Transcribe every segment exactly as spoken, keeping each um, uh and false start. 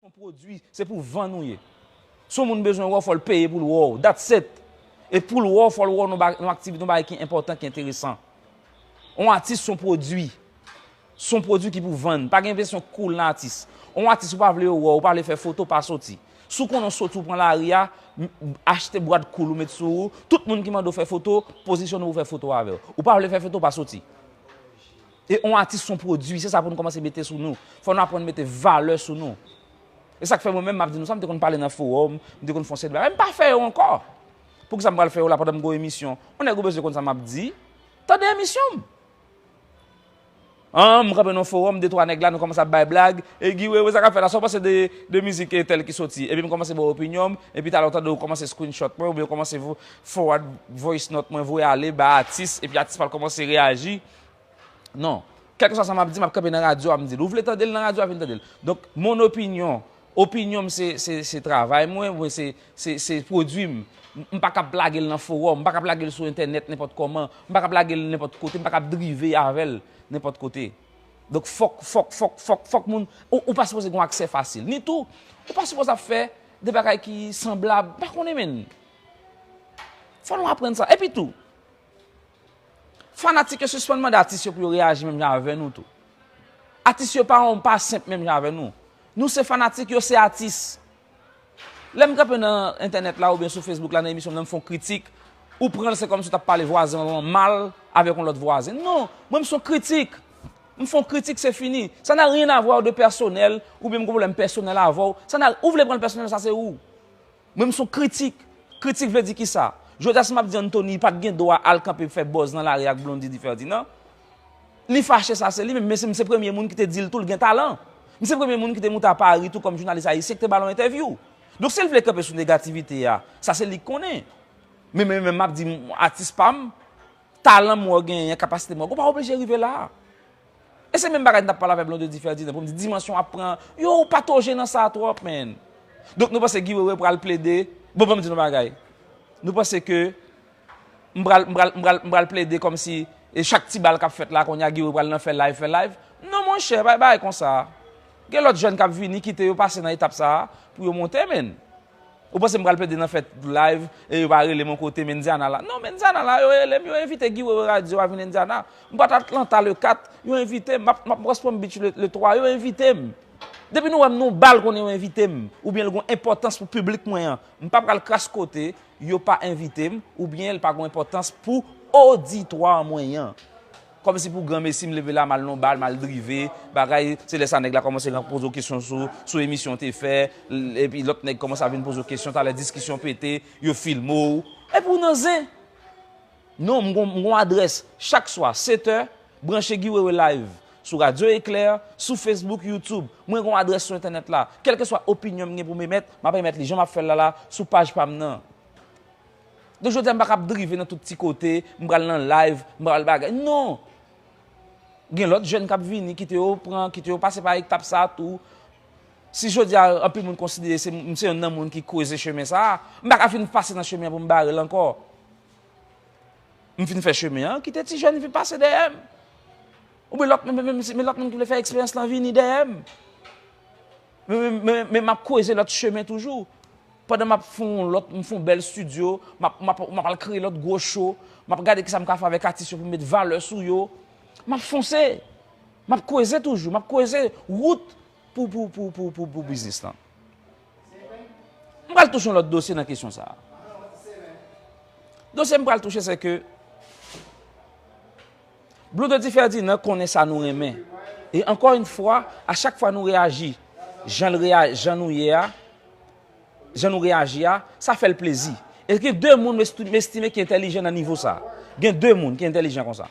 Yon pwodui, se pou vann ou ye. Si yon moun bezwen wè w, fò l peye pou l wè w. That's it. E pou l wè w, fò l wè w nan ba- nan aktivite, yon bagay ki enpòtan, ki enteresan. Yon atis se yon pwodui. Se yon pwodui ki pou vann. Pa gen kesyon koul nan atis. Yon atis ou pa vle yo wè w, ou pa vle fè foto, pa soti. Si w konnen w soti, ou pran lari a, m- achte bwat koul ou met sou ou. Tout moun ki mande w fè foto, pozisyone w pou fè foto avè w. Ou pa vle fè foto, pa soti. E yon atis se yon pwodui, se sa pou nou kòmanse mete sou nou. Fò nou aprann mete valè sou nou. E sa k fè mwen menm m ap di nou sa, m te konn pale nan fowòm, m te konn fè yon seri de bagay, m pa fè yo ankò. Poukisa m pral fè yo la pandan m gen yon emisyon? Yon nèg ou bezwen konn sa m ap di, tande emisyon m. An, m kanpe nan fowòm, de twa nèg la, nou kòmanse ap bay blag, e Guy Wewe, sa k ap fèt la, sa w panse de, de mizik entèl ki soti? Epi m kòmanse ba w opinyon m, epi talè w tande w kòmanse screenshot mwen, oubyen w kòmanse vo- forward voice note mwen, voye ale, ba atis, epi atis pa kòmanse reyaji. Non. Kèlkeswa sa m ap di, m ap kanpe nan radyo a, m di l. Ou vle tande l nan radyo a, vin tande l. Donk, mon opinion, opinyon m se, se, se travay mwen, mwen se, se, se pwodui m. M pa kab lage l nan fowòm, m pa kab lage l sou entènèt nenpòt kòman, m pa kab lage l nenpòt kote, m pa kab drive avè l nenpòt kote. Donk, fòk, fòk, fòk, fòk, fòk moun, ou, ou pa sipoze gen aksè fasil. Ni tou, ou pa sipoze ap fè de bagay ki sanblab, m pa konnen menn. Fò nou aprann sa. Epi tou, fanatik yo sispann mande atis yo pou yo reyaji menm jan avè nou tou. Atis yo pa yon pa senp menm jan avè nou. Nou se fanatik, yo se atis. Lè m kanpe nan entènèt la oubyen sou Facebook la, nan emisyon m nan, m fè yon kritik, ou pran l se kòmsi w t ap pale vwazen w lan mal avèk yon lòt vwazen. Non, mwen m se yon kritik. M fè yon kritik, se fini. Ça n'a rien à voir de personnel, oubyen m gen pwoblèm pèsonèl avè w. Sa na, ou vle pran l pèsonèl, sa se ou. Mwen, m se yon kritik. Kritik vle di kisa? Jodi a, si m ap di Anthony pa t gen dwa al kanpe fè buzz nan lari ak Blondy Ferdinand, li fache, sa se li menm, men se, m se premye moun ki te di l tou l gen talan. M se premye moun ki te moute a Paris tou kòm jounalis ayisyen ki te ba l yon entèvyou. Donk, si l vle kanpe sou negativite a, sa se li k konnen. Men, men, men m ap di, m, atis pa m, talan m wè w genyen an, kapasite m wè w, ou pa oblije rive la a. E se menm bagay m t ap pale avè Blondedy Ferdinand pou m di dimansyon ap pran. Yo, ou pa toje nan sa twòp, man. Donk, nou panse Guy Wewe pral plede. Bon, ban m di nou bagay. Nou panse ke m pral, m pral, m pral, m pral plede kòmsi e chak ti bal k ap fèt la, kounye a Guy Wewe pral nan fè live, fè live. Non, monchè, pa bay konsa. Gen lòt jèn k ap vini, kite yo pase nan etap sa a, pou yo monte, man. Ou panse m pral plede nan fè live e yo pa rele m yon kote, Mendiana la? Non, Mendiana la, yo rele m, yo envite Guy Wewe Radio a vin Indiana. M pa t Atlanta le kat, yo envite m. M ap, m ap West Palm Beach le, le twa, yo envite m. Depi nou wè m nan yon bal, konnen yo envite m. Oubyen l gen yon enpòtans pou piblik mwen an. M pa pral kras kote, yo pa envite m, oubyen l pa gen yon enpòtans pou oditwa mwen an. Kòmsi pou granmesi m leve la, m al nan yon bal, m al drive, bagay, se lè sa nèg la kòmanse gen poze w kesyon sou, sou emisyon w te fè, l-, epi lòt nèg kòmanse ap vin poze w kesyon, talè diskisyon pete, yo filme w, epi w nan zen. Non, m gon, m gon adrès, chak swa, sèt è, branche Guy Wewe Live, sou Radyo Eklè, sou Facebook, YouTube, mwen gon adrès sou entènèt la, kèlkeswa opinyon m gen pou m emèt, m ap emèt li, jan m ap fè l la la, sou paj pa m nan. Donk, jodi a, m pa kab drive nan tout ti kote, m pral nan live, m pral bagay. Non! Gen lòt jèn k ap vini, kite yo pran, kite yo pase pa etap sa a tou. Si jodi a, anpil moun konsidere se, m se yonn nan moun ki kweze chemen sa a, m pa ka fin pase nan chemen an pou m bare l ankò. M fin fè chemen an, kite ti jèn vin pase dèyè m. Oubyen lòt, men, men, men, men lòt moun ki vle fè eksperyans lan vini dèyè m. Men, men, men, men m ap kweze lòt chemen toujou. Pandan m ap fè yon lòt, m fè yon bèl estidyo, m ap, m ap, m ap al kreye lòt gwo show, m ap gade kisa m ka fè avèk atis yo pou m met valè sou yo. M ap fonse, m ap kweze toujou, m ap kweze wout pou, pou, pou, pou, pou, pou biznis lan. M pral touche yon lòt dosye nan kesyon sa a. Dosye m pral touche, se ke Blondedy Ferdinand konnen sa nou renmen. E ankò yon fwa, a chak fwa nou reyaji, jan l reya-, jan nou ye a, jan nou reyaji a, sa fè l plezi. E gen de moun m esti-, m estime ki entèlijan nan nivo sa. Gen de moun ki entèlijan konsa.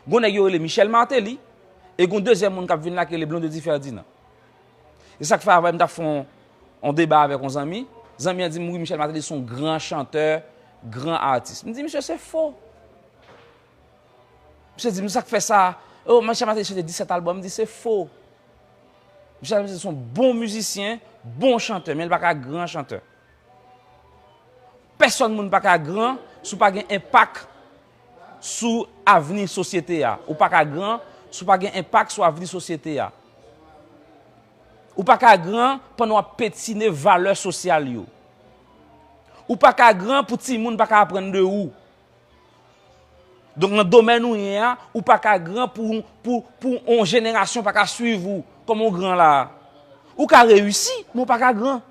Gon nèg yo rele Michel Martelly, e gon dezyèm moun k ap vin la ki rele Blondedy Ferdinand. E sa k fè avè m t ap fè yon, yon deba avèk yon zanmi. Zanmi an di m, "Wi, Michel Martelly se yon gran chantè, gran atis." M di, "Misye, se fo." Misye di m, "Sa k fè sa? Oh, Michel Martelly chante disèt albòm." M di, "Se fo." Michel Martelly se yon bon mizisyen, bon chantè, men li pa ka gran chantè. Pèsòn moun pa ka gran si w pa gen enpak sou avni sosyete a. Ou pa ka gran si w pa gen enpak sou avni sosyete a. Ou pa ka gran pandan w ap petine valè sosyal yo. Ou pa ka gran pou timoun pa ka aprann de ou. Donk, nan domèn ou ye a, ou pa ka gran pou, pou, pou yon jenerasyon pa ka swiv ou, kòm ou gran la a. Ou ka reyisi, men ou pa ka gran.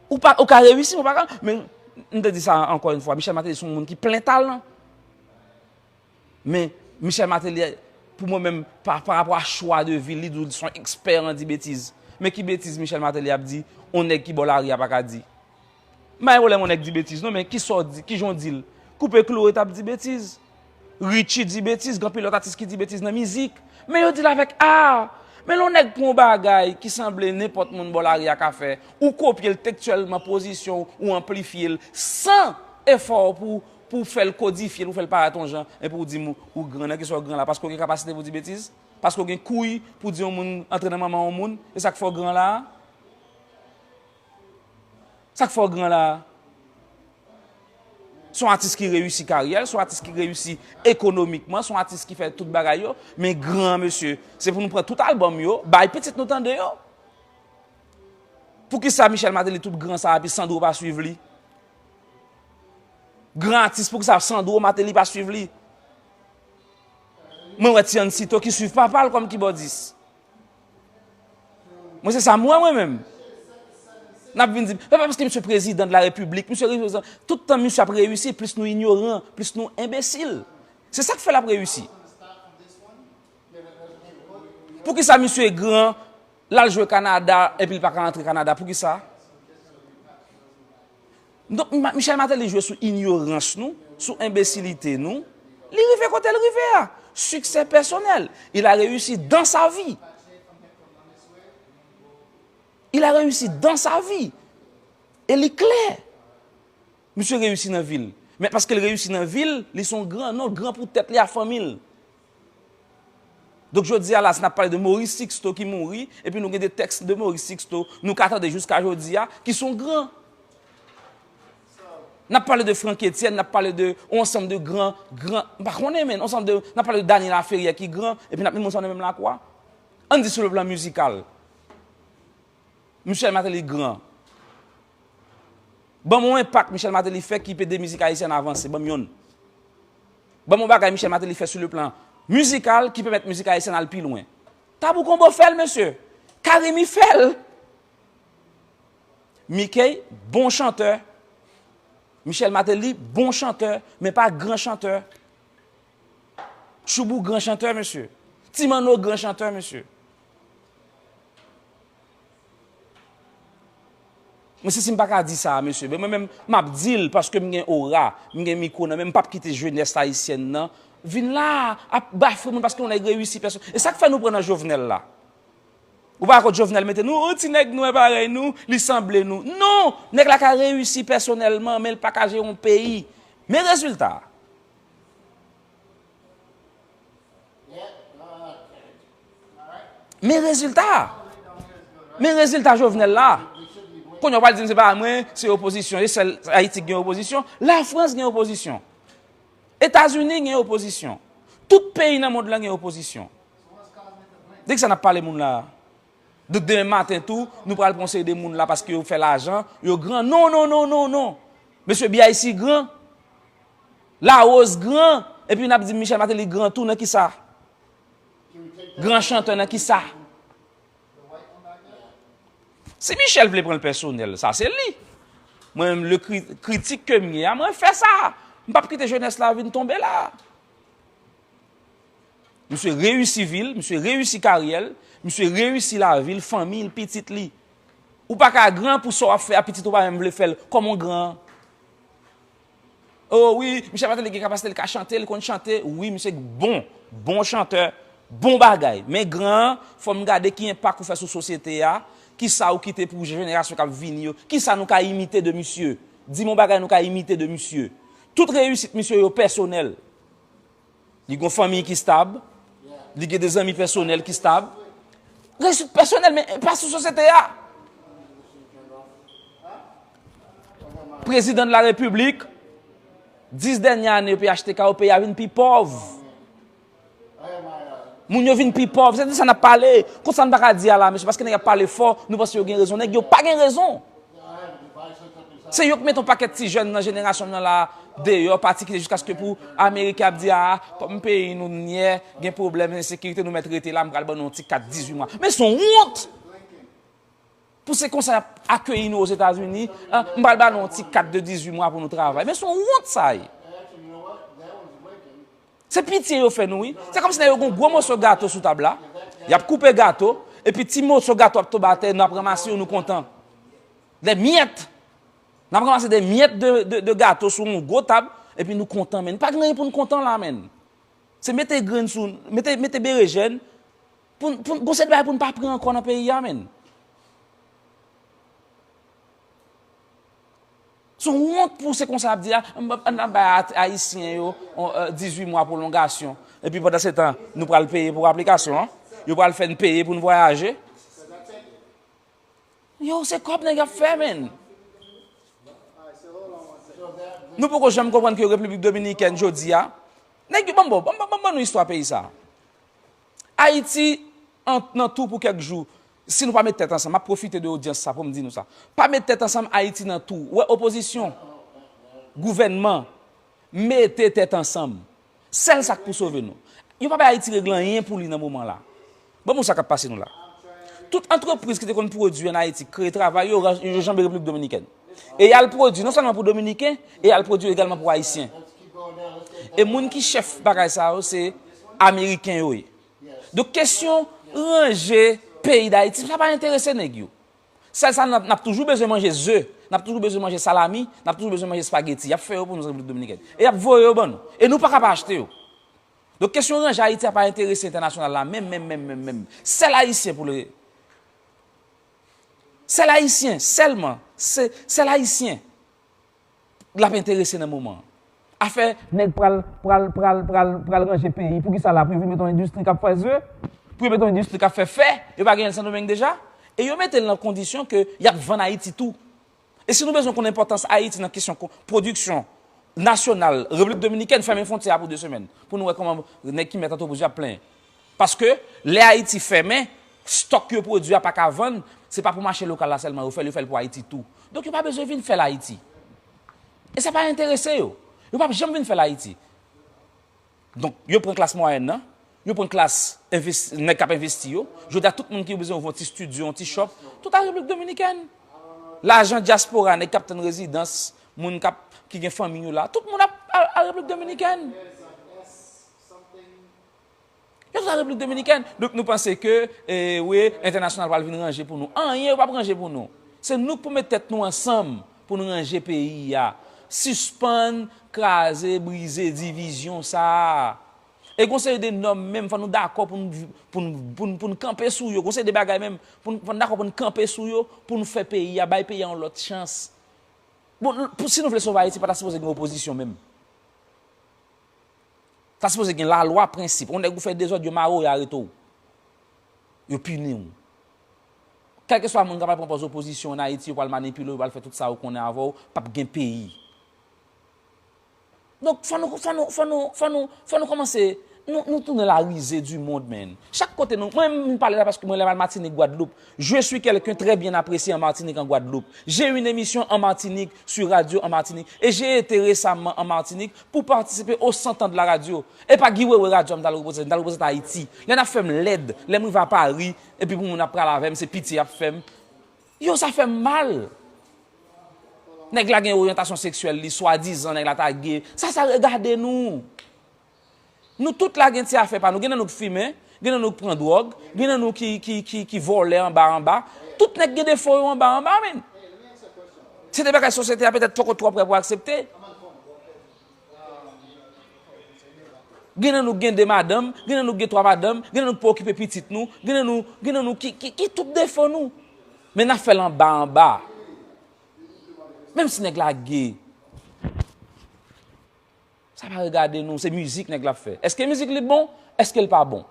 Ou pa, ou ka reyisi, men ou pa ka. Men, m te di sa ankò yon fwa, Michel Martelly se yon moun ki plen talan. Men, Michel Martelly, pou mwen menm, pa, pa rapò a chwa de vi l, li di w se yon ekspè an di betiz. Men ki betiz Michel Martelly ap di, yon nèg ki bò lari a pa ka di? M pa gen pwoblèm yon nèg di betiz, non, men kisa w di, kijan w di l? Koupe Cloé t ap di betiz. Richie di betiz, gen anpil lòt atis ki di betiz nan mizik. Men yo di l avèk a. Men lè yon nèg pran yon bagay ki sanble nenpòt moun bò lari a ka fè, ou kopye l tekstyèlman, pozisyon w, ou anplifye l, san efò pou, pou fè l kodifye l, pou fè l parèt yon jan, epi w di m ou, ou gran. Nan kisa w gran la? Paske w gen kapasite pou di betiz? Paske w gen kouy pou di yon moun antre nan manman yon moun? E sa k fè w gran la a? Sa k fè w gran la a? Se yon atis ki reyisi karyè l, se yon atis ki reyisi ekonomikman, se yon atis ki fè tout bagay yo, men gran, mesye, se pou nou pran tout albòm yo, bay pitit nou tande yo. Poukisa Michel Martelly tout gran sa a, epi Sandro pa swiv li? Gran atis, poukisa Sandro Martelly pa swiv li? Mwen wè Tiancito ki swiv papa l kòm kibòdis. Mwen se sa m wè mwen menm. N ap vin di, se pa paske misye prezidan de la repiblik, misye reprezidan, tout tan misye ap reyisi, plis nou inyoran, plis nou enbesil. Se sa k fè l ap reyisi. Poukisa misye gran, l al jwe Kanada, epi l pa ka antre Kanada? Poukisa? Donk, Ma-, Michel Martelly jwe sou inyorans nou, sou enbesilite nou. Li rive kote l rive a. Succès personnel. Il a réussi dans sa vie. Il a réussi dans sa vie. E li klè. Misye reyisi nan vi l. Men paske l reyisi nan vi l, li se yon gran non, l gran pou tèt li ak fanmi l. Donk, jodi a la, si n ap pale de Maurice Sixto ki mouri, epi nou gen de tèks de Maurice Sixto, nou ka tande jiska jodi a, ki se yon gran. N ap pale de Franck Etienne, n ap pale de yon ansanm de gran, gran, m pa konnen, men, yon ansanm de, n ap pale de Dany Laferrière ki gran, epi n ap met moun sa nan menm lakwa. Ann di sou le plan mizikal. Michel Martelly gran. Ban m yon enpak Michel Martelly fè ki pede mizik ayisyèn avanse. Ban m yonn. Ban m yon bagay Michel Martelly fè sou le plan mizikal ki pèmèt mizik ayisyèn al pi lwen. Tabou Combo fè l, mesye. Carimi fè l. Mickey, bon chantè. Michel Martelly, bon chantè, men pa gran chantè. Tchoubou, gran chantè, mesye. Ti Manno, gran chantè, mesye. Mwen, si, si m pa ka di sa a, mesye, men mwen menm, m ap di l, paske m gen ora, m gen mikwo nan men m, m p ap kite jenès ayisyèn nan vin la ap bafwe moun paske yon nèg reyisi pèsonn. E sa k fè nou pran nan Jovenel la. Ou pa wè kot Jovenel mete nou, yon ti nèg nwè parèy nou, li sanble nou. Non! Nèg la ka reyisi pèsonèlman, men l pa ka jere yon peyi. Men rezilta a. Men rezilta a. Men rezilta Jovenel la. Kounye a w pral di m se pa mwen, se opozisyon. E sèl Ayiti ki gen opozisyon. Lafrans gen opozisyon. Etazini gen opozisyon. Tout peyi nan mond lan gen opozisyon. De kisa n ap pale moun la a? Donk, demen maten tou, nou pral pran yon seri de moun la paske yo fè lajan, yo gran. Non, non, non, non, non. Mesye B I C gran. Larose gran. Epi n ap di Michel Martelly gran tou nan kisa? Gran chantè nan kisa? Si Michel vle pran l pèsonèl, sa se li. Mwen menm, le kri-, kritik ke m ye a, mwen fè sa. M p ap kite jenès la vin tonbe la. Misye reyisi vi l, misye reyisi karyè l, misye reyisi lavi l, fanmi l, pitit li. Ou pa ka gran pou sa w ap fè a, pitit ou pa menm vle fè l. Kòman w gran? Oh wi, Michel Martelly gen kapasite, li ka chante, li konn chante. Wi, misye bon, bon chantè, bon bagay. Men gran, fò m gade ki enpak ou fè sou sosyete a, kisa ou kite pou jenerasyon k ap vini yo, kisa nou ka imite de misye. Di m yon bagay nou ka imite de misye. Tout reyisit misye yo pèsonèl. Li gon fanmi ki stab. Li gen de zanmi pèsonèl ki stab. Reyisit pèsonèl, men pa sou sosyete a. Prezidan de la Repiblik, dis dènye ane yo P H T K yo, peyi a vin pi pòv. Moun yo vin pi pòv, se de sa n ap pale. Konsa n pa ka di a la, mesye, paske nèg ap pale fò, nou panse yo gen rezon. Nèg yo pa gen rezon. Se yo k mete yon pakèt ti jèn nan jenerasyon m nan la deyò, patikilye jiskaske pou Ameriken ap di, a, kòm peyi nou nyè, gen pwoblèm ensekirite, nou mèt rete la, m pral ban nou yon ti kat dizuit mwa. Men se yon wont! Pou se konsa y ap akeyi nou Ozetazini, an, m pral ba nou yon ti kat de dizuit mwa pou nou travay. Men se yon wont sa ye. Se pitye yo fè nou, wi. Se kòmsi nèg yo gen yon gwo moso gato sou tab la, y ap koupe gato, epi ti moso gato ap tonbe atè, n ap ranmase yo, nou kontan. Des miettes. N ap ranmase des miettes de, de, de gato sou yon gwo tab, epi nou kontan, men. Pa gen anyen pou n kontan la, men. Se mete grenn sou, mete, mete berejèn, pou, pou, gon seri de bagay pou n pa pran ankò nan peyi a, men. Se yon wont pou se konsa y ap di a, ann, ann bay Ayisyen yo, on, euh, dizuit mwa pwolongasyon. Epi pandan se tan, nou pral peye pou aplikasyon an. Yo pral fè n peye pou n vwayaje. Yo, se kòb nèg ap fè, men. Nou poko janm konprann ke Repiblik Dominikèn jodi a, nèg yo, ban m, ban m, ban m, ban m ban nou istwa peyi sa. Ayiti an, nan tou pou kèk jou. Si nou pa met tèt ansanm, m ap pwofite de odyans sa pou m di nou sa. Pa met tèt ansanm, Ayiti nan tou. Ou wè opozisyon, gouvènman, mete tèt ansanm. Sèl sa k pou sove nou. Yo pa bay Ayiti regle anyen pou li nan moman la. Ban m wè sa k ap pase nou la. Tout antrepriz ki te konn pwodui ann Ayiti, kreye travay, yo, yo janbe Repiblik Dominikèn. E y al pwodui non sèlman pou Dominiken, e y al pwodui egalman pou Ayisyen. E moun ki chèf bagay sa yo, se Ameriken yo ye. Donk, kesyon ranje peyi Dayiti, sa pa enterese nèg yo. Sèl sa, n ap, n ap toujou bezwen manje ze, n ap toujou bezwen manje salami, n ap toujou bezwen manje espageti. Y ap fè yo pou nou, Repiblik Dominikèn. E y ap voye yo ban nou. E nou pa ka pa achte yo. Donk, kesyon ranje Ayiti a pa enterese entènasyonal la, menm, menm, menm, menm, menm. Sèl Ayisyen pou l. Sèl Ayisyen, sèlman. Se, sèl Ayisyen. L ap enterese nan moman an. Afè nèg pral, pral, pral, pral, pral ranje peyi. Poukisa la? Pou yo vin mete yon endistri k ap fè ze? Pou yo mete yon endistri k ap fè fè? Yo pa genyen l Sendomeng deja? E yo mete l nan kondisyon ke y ap vann Ayiti tou. E si nou bezwen konn enpòtans Ayiti nan kesyon ko-, pwodiksyon nasyonal, Repiblik Dominikèn fèmen fwontyè a pou de semèn. Pou nou wè kòman nèg ki mèt antrepriz yo ap plenyen. Paske lè Ayiti fèmen, stòk yo pwodui a pa ka vann, se pa pou mache lokal la sèlman yo fè l, yo fè l pou Ayiti tou. Donk yo pa bezwen vin fè l Ayiti. E sa pa enterese yo. Yo p ap janm vin fè l Ayiti. Donk yo pran klas mwayèn nan, yo pran klas enves-, nèg k ap envesti yo. Jodi a tout moun ki bezwen ouvri yon ti estidyo, yon ti shop, tout al Repiblik Dominikèn. Lajan dyaspora, nèg k ap tann rezidans, moun k ap, ki gen fanmi yo la, tout moun ap al, al Repiblik Dominikèn. Yo tout al Repiblik Dominikèn. Donk nou panse ke, e, wi, entènasyonal pral vin ranje pou nou. Anyen yo p ap ranje pou nou. Se nou k pou met tèt nou ansanm pou nou ranje peyi a. Sispann kraze, brize divizyon sa a. E gon seri de nòm menm, fò nou dakò pou n, pou n, pou n, pou n kanpe sou yo. Gon seri de bagay menm, pou n, fò n dakò pou n kanpe sou yo, pou n fè peyi a, bay peyi a yon lòt chans. Bon, pou, si nou vle sove Ayiti, pa ta sipoze gen opozisyon menm. Ta sipoze gen lalwa, prensip. Yon nèg ou fè dezòd, yo mare w, yo arete w. Yo pini w. Kèlkeswa moun k ap al pran pòz opozisyon ann Ayiti, yo pral manipile w, yo pral fè tout sa yo konnen avè w, p ap gen peyi. Donk, fò nou, fò nou, fò nou, fò nou, fò nou kòmanse, nou, nou tounen la risée du monde, man. Chak kote nou, mwen, m pale la paske mwen lè m al Matinik, Gwadloup, je suis quelqu'un très bien apprécié en Martinique, en Guadeloupe. J'ai une émission en Martinique, sur radio en Martinique, et j'ai été récemment en Martinique pour participer au cent ans de la radio. E pa Guy Wewe radyo a m t al reprezante, m t al reprezante Ayiti. Lè n ap fè m lèd, lè m rive a Pari, epi pou moun ap pale avè m, se pitye y ap fè m. Yo, sa fè m mal. Nèg la gen oryantasyon seksyèl li, swadizan nèg la ta gay. Sa, sa regade nou. Nou tout la gen ti afè pa nou. Gen nan nou k fimen, gen nan nou k pran dwòg, gen nan nou ki, ki, ki, ki vòlè anba, anba. Tout nèg gen defo yo anba, anba, men. Se de bagay sosyete a petèt poko twò prè pou aksepte. Gen nan nou gen de madanm, gen nan nou gen twa madanm, gen nan nou k pa okipe pitit nou, gen nan nou, gen nan nou ki, ki, ki tout defo nou. Men n ap fè l anba, anba. Menm si nèg la gay. Sa pa regade nou, se mizik nèg la ap fè. Èske mizik li bon? Èske l pa bon?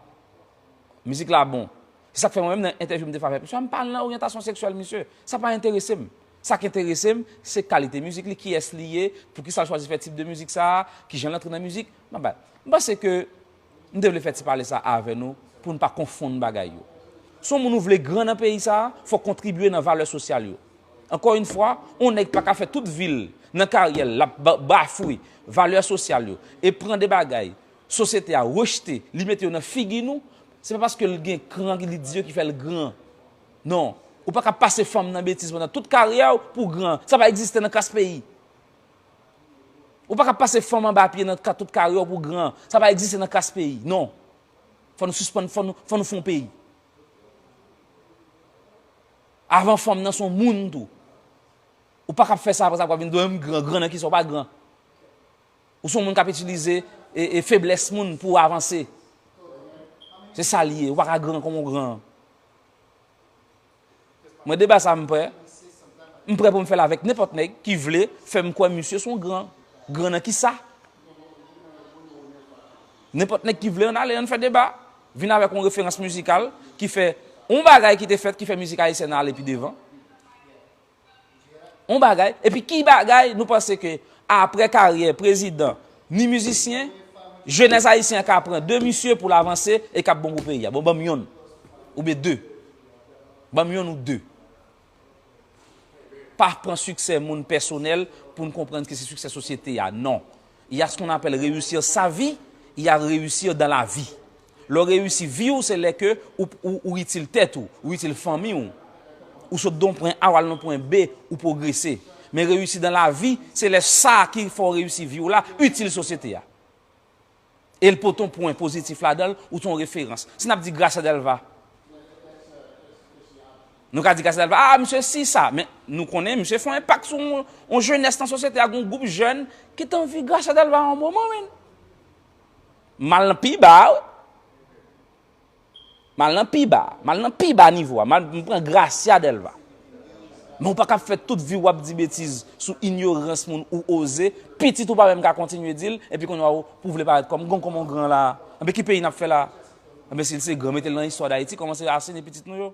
Mizik la bon. Se sa k fè mwen menm nan entèvyou m te fè avèk misye, m pa al nan oryantasyon seksyèl misye. Sa pa enterese m. Sa k enterese m, se kalite mizik li, kiyès li ye, poukisa l chwazi fè tip de mizik sa a, kijan l antre nan mizik. M pa bay. M panse ke M te vle fè ti pale sa avè nou pou n pa konfonn bagay yo. Si yon moun ou vle gran nan peyi sa a, fò w kontribye nan valè sosyal yo. Ankò yon fwa, yon nèg pa ka fè tout vi l nan karyè l, l ap ba- bafwe valè sosyal yo e pran de bagay sosyete a rejte, li mete yo nan figi nou, se pa paske l gen kran li di yo ki fè l gran. Non. Ou pa ka pase fanm nan betiz pandan tout karyè w pou gran. Sa pa egziste nan klas peyi. Ou pa ka pase fanm anba pye nan ka- tout karyè w pou gran. Sa pa egziste nan klas peyi. Non. Fò nou sispann, fò nou, fò nou fè yon peyi. Avan fanm nan se yon moun tou. Ou pa ka fè sa apre sa pou vin di w gran, gran nan kisa w pa gran. Ou se yon moun k ap itilize e, e feblès moun pou w avanse. Se sa l ye. Ou pa ka gran kòm yon gran. Mwen deba sa m prè. M prè pou m fè l avèk nenpòt nèg ki vle fè m kwè misye se yon gran. Gran nan kisa? Nenpòt nèg ki vle ann ale, ann fè deba. Vin avèk yon referans mizikal ki fè yon bagay ki te fèt ki fè mizik ayisyèn nan ale pi devan. Yon bagay. Epi ki bagay nou panse ke apre karyè prezidan ni mizisyen, jenès ayisyen an ka pran de misye pou l avanse e k ap bon pou peyi a? Bon, ban m yonn. Oubyen de. Ban m yonn ou de. Pa pran siksè moun pèsonèl pou n konprann ke se siksè sosyete a. Non. Il y a ce qu'on appelle réussir sa vie, il y a réussir dans la vie. Lè w reyisi vi w, se lè ke ou, ou, ou itil tèt ou, ou itil fanmi w. Ou sot de yon pwen A w al nan pwen B, ou pwogrese. Men reyisi dan lavi, se lè sa ki fè w reyisi vi w la itil sosyete a. E l pote yon pwen pozitif ladan l, ou se yon referans. Si n ap di Gracia Delva, nou ka di Gracia Delva, ah, misye si sa, men nou konnen misye fè yon enpak sou yon, yon jenès nan sosyete a, yon gwoup jèn ki t anvi Gracia Delva yon moman, men. M al nan pi ba, wi. M al nan pi ba, m al nan pi ba nivo a, m al, m pran Gracia Delva. Men ou pa ka fè tout vi w ap di betiz sou inyorans moun ou oze, pitit ou pa menm ka kontinye di l, epi kounye a ou, pou w vle parèt kòm, kòm, kòm yon gran la. Enben ki peyi n ap fè la? Enben si l se gran, mete l nan istwa Dayiti, kòmanse asine pitit nou yo.